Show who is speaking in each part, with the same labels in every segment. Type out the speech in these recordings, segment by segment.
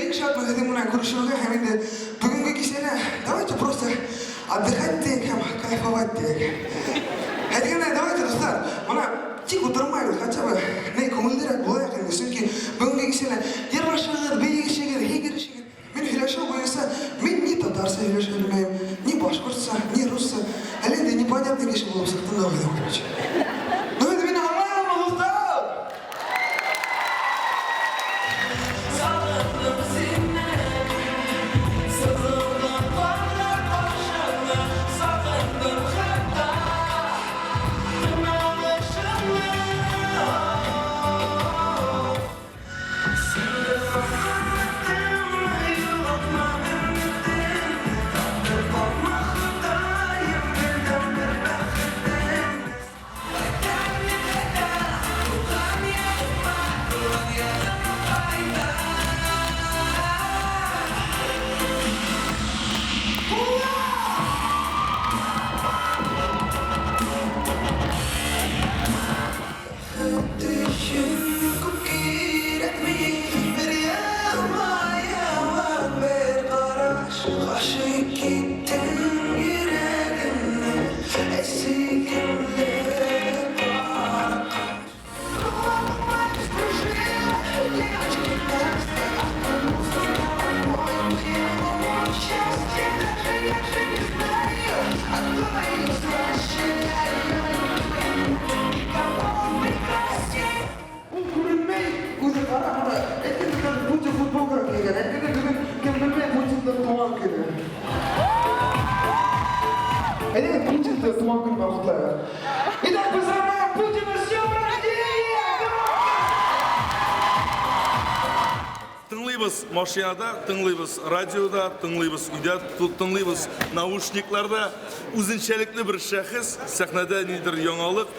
Speaker 1: бик шатмын сезнең белән күрешүгә һәм инде бүгенге кичәне давайте просто отдыхать итик һәм кайфовать итик. Әйткәндәй, давайте, дуслар, менә тик утырмайбыз, хотя бы ни күңеллерәк булайык инде, чөнки бүгенге кичәне җырлашыгыз, биешегез, һигерешегез. Мин һөйләшү буенча мин ни татарча һөйләшә белмәем, ни башкортча, ни русча. Әле инде непонятный кеше булып чыктым да куйдым, короче. Ну инде мине аңлыйсызмы, дуслар?
Speaker 2: Сагындым сине, сызылган карлы кашыңны, сагындым хәтта тырналышыңны.
Speaker 1: Ул күренмәй, үзе кара гына. Әйткәндә, хәзер Путин футболка кигән. Әйткәндә, бүген кем белми, Путинның туган көне. Әйдәгез, Путинны туган көне белән котлыйк. Итак, поздравляем Путина с днем рождения!
Speaker 3: Тыңлыйбыз машинада, тыңлыйбыз радиода, тыңлыйбыз өйдә, тыңлыйбыз наушникларда. Үзенчәлекле бер шәхес, сәхнәдә нидер яңалык,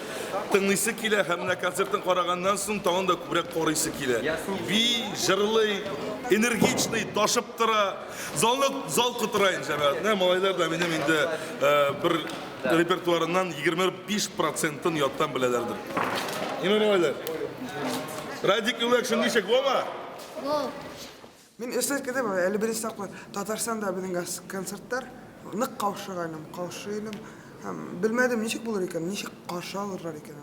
Speaker 3: тыңлыйсы килә һәм менә концертын караганнан соң тагын да күбрәк карыйсы килә. Би, җырлый, энергичный, ташып тора. Залны зал котыра инде җәмәгать. Менә малайлар да минем инде бер репертуарыннан 25 процентын яттан беләләрдер. Ниме малайлар? Радик Юләкшин ничек, Вова?
Speaker 4: Гол.
Speaker 1: Мин өстәл кедем, әле беренче тапкыр Татарстанда безнең концертлар нык каушагайным, каушыйным. Һәм белмәдем, ничек булыр икән, ничек каршы алырлар икән.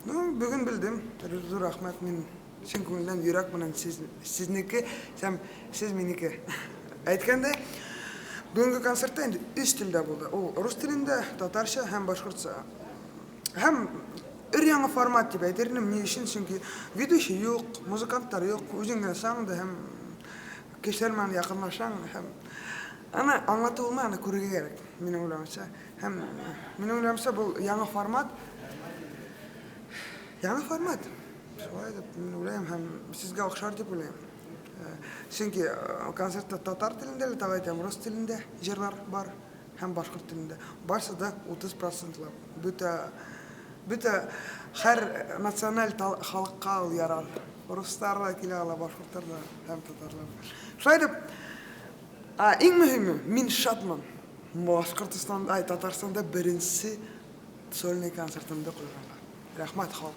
Speaker 1: Ну, бүген белдем. Зур рәхмәт, мин чын күңелдән, йөрәк белән сез, сезнеке һәм сез минеке. Әйткәндәй, бүгенге концертта инде өч телдә булды. Ул рус телендә, татарча һәм башкортча. Һәм өр-яңа формат дип әйтер идем. Ни өчен? Чөнки ведущий юк, музыкантлар юк, үзең генә саң да һәм кешеләр белән якынлашаң һәм аны аңлатып булмый, аны күрергә кирәк, минем уйлавымча. Һәм минем уйлавымча, бу яңа формат. Яңа формат. Шулай дип мин уйлыйм һәм сезгә охшар дип уйлыйм. Чөнки концертта татар телендә дә, тагы әйтәм, рус телендә җырлар бар. Һәм башкорт телендә. Барсы да 30 процентлап. Бөтә, бөтә һәр националь халыкка ул ярар. Руслар да килә ала, башкортлар да һәм татарлар да. Шулай итеп, иң мөһиме, мин шатмын. Башкортстанда, ай, Татарстанда беренче сольный концертымды куйганга. Рәхмәт, халык.